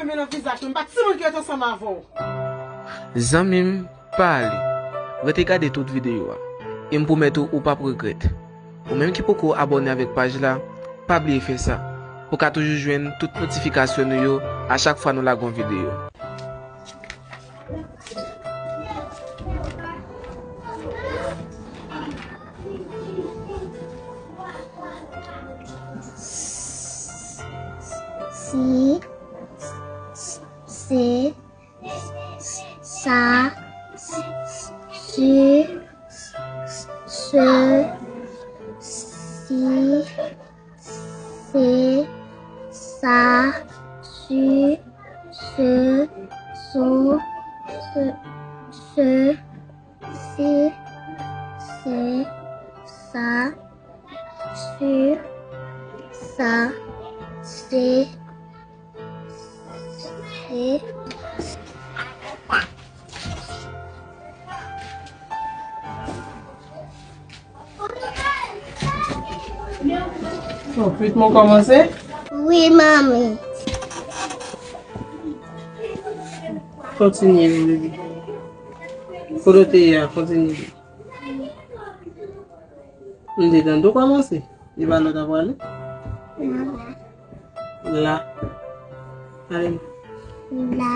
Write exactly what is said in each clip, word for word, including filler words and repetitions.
Men nan vizaj mwen, m pa t timoun ki ret ansanm avè w. Zanmi m, pa ale. Rete gade tout videyo a. E m pwomèt ou, ou p ap regrèt. Ou menm ki poko abòne avèk paj la, pa bliye fè sa. Pou w ka toujou jwenn tout notifikasyon nou yo a chak fwa nou lage yon videyo. Si, se, sa, si, se, si, se, sa, si, se, so, se, se, si, se, sa, si, sa, se, se. Bon, ritmo kòmanse? Wi, manmi. Kontinye, bebe. Kote w te ye a, kontinye. M te tande w kòmanse. E pa la w ta prale? Non. La. Ale. La,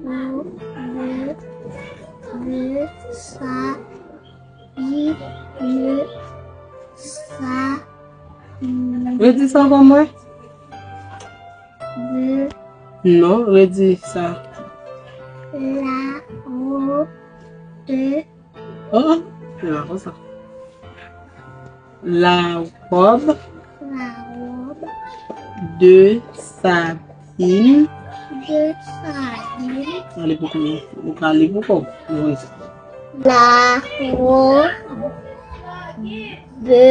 vo, ve, ve, sa, bi, ne, sa. Redi sa ankò mwen. Ve. Non, redi sa. La, vo, de. Oh, se pa konsa. La robe. La robe. De Sabine. De Sabine. Ale pou kò, ou ka li pou kò. La robe de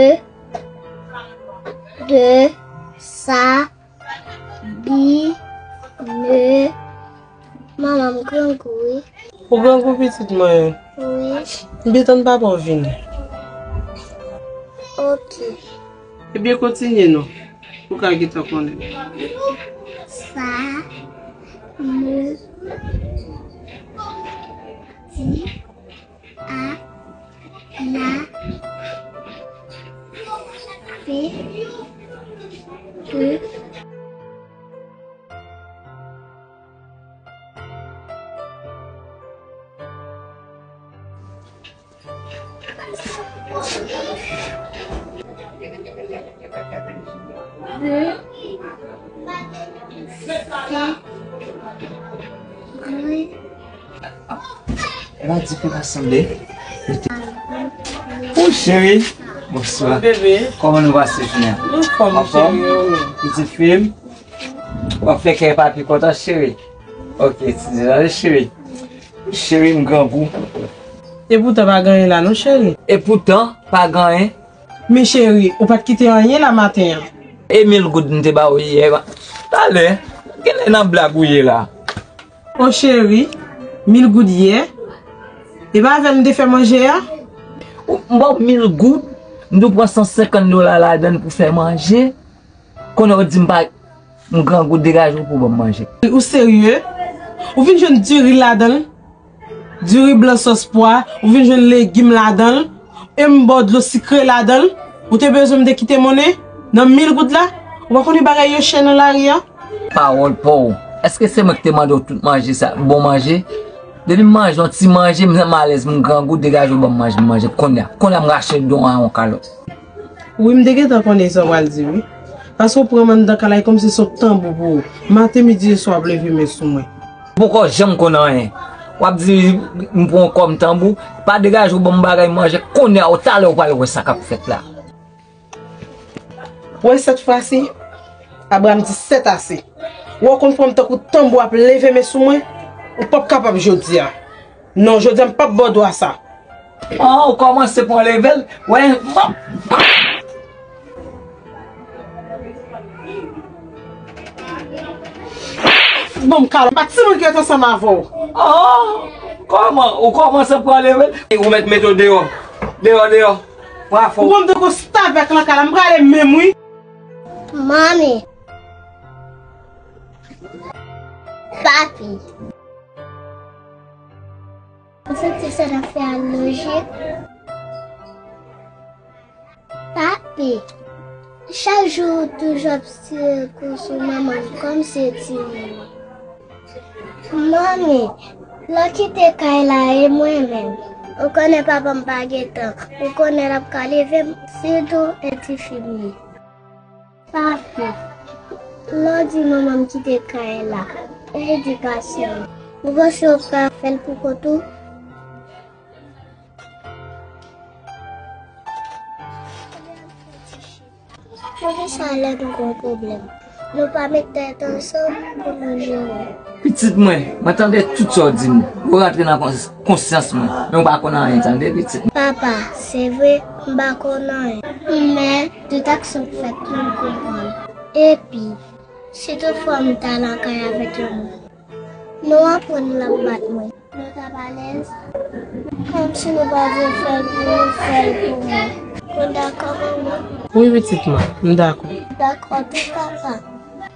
Sabine. Manman, m grangou, wi. Ou grangou, pitit mwen? Wi. M te tann papa w vini. Ok. Ebyen, kontinye non. Ou ka gentan konnen. Sa me di a la pe ke Epa di fè pa sanble. O cheri, bonswa. Bebe. Kòman nou pase jounen an? Anfòm, cheri, ou menm? Pitit fi m. W ap fè kè papi kontan, cheri. Ok, ti di tande, cheri. Cheri, m grangou. Epoutan pa gen anyen la non, cheri. Epoutan pa gen anyen. Men cheri, ou pa t kite anyen la maten an. E mil goud m te ba ou yè. Talè, genlè nan blag ou ye la. O cheri, mil goud yè. E pa avè l m te fè manje a? Ou, m ba w mil goud, m tou pran san senkant dola ladan l pou fè manje. Kounye a w di m pa, m grangou, degaje w pou ban m manje. Ou serye? Ou vin jwenn diri ladan l? Diri blan sòs pwa, ou vin jwenn legim ladan l, e m ba w dlo sikre ladan l? Ou te bezwen m te kite monnen nan mil goud la? Ou pa konnen bagay yo chè nan lari a? Pawòl pa w. Èske se mwen ki te mande w tout manje sa, bon manje? Depi m manje yon ti manje, m santi m alèz, m grangou, degaje w ban m manje, m manje kounye a. Kounye a m rache don an yon kalòt. Wi, m te gentan konnen sa w pral di, wi. Paske w pran m anndan kay la, e kòmsi se yon tanbou pou ou. Maten, midi e swa, w ap leve men sou mwen. Ou poko janm konn anyen. W ap di m pran w kòm tanbou. Pa degaje w ban m bagay manje kounye a, ou talè ou pral wè sa k ap fèt la. Wè sèt fwa si, Abraram di sèt ase. Wè w konn pran m tankou tanbou ap leve men sou mwen, ou p ap kapab jodi a. Non, jodi a m p ap ba w dwa sa. An, ou kòmanse pran leve l. Wè, m ap. Bon, m kalòt, m pa timoun ki ret ansanm avè w. An, kòman? Ou kòmanse pran leve l? Ou mèt mete w deyò. Deyò, deyò. Pran fò. Ou ban m tankou stavèk lan kay la, m prale menm wi. Manmi. Papi. Ou santi sa n ap fè a lojik? Papi, chak jou ou toujou ap tire kou sou manman m kòmsi e timoun ou. Manmi, lè w kite kay la e mwen menm. Ou konnen papa m pa gen tan. Ou konnen l ap ka leve m, sitou e tifi m ye. Papi, lè w di manman m kite kay la, e edikasyon an, ou panse w ap ka fè l pou kont ou? Poukisa lè nou gen yon pwoblèm, nou pa met tèt ansanm pou nou jere? Pitit mwen, mwen tande tout sa w di m. Yo rantre nan kons- konsyans mwen. Men w pa konn anyen, tande, pitit mwen. Papa, se vre, m pa konn anyen. Men, tout aksyon k fèt, m konprann. Epi, si toutfwa m ta lakay avèk yon moun, nou aprann l ap bat mwen. Nou t ap alèz. Kòmsi nou pa vle fè l pou nou, fè l pou mwen. Ou dakò, manman? Wi, pitit mwen, m dakò. Dakò tou, papa.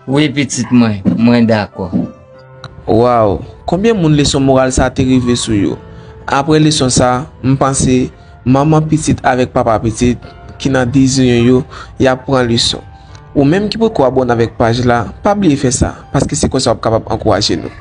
Wi, pitit mwen, mwen dakò. Waw, konbyen moun leson moral sa te rive sou yo? Apre leson sa, m panse manman pitit avèk papa pitit ki nan dizyon yo, y ap pran leson. Ou menm ki potko abòne avèk paj la, pa bliye fè sa, paske se konsa w ap kapab ankouraje nou.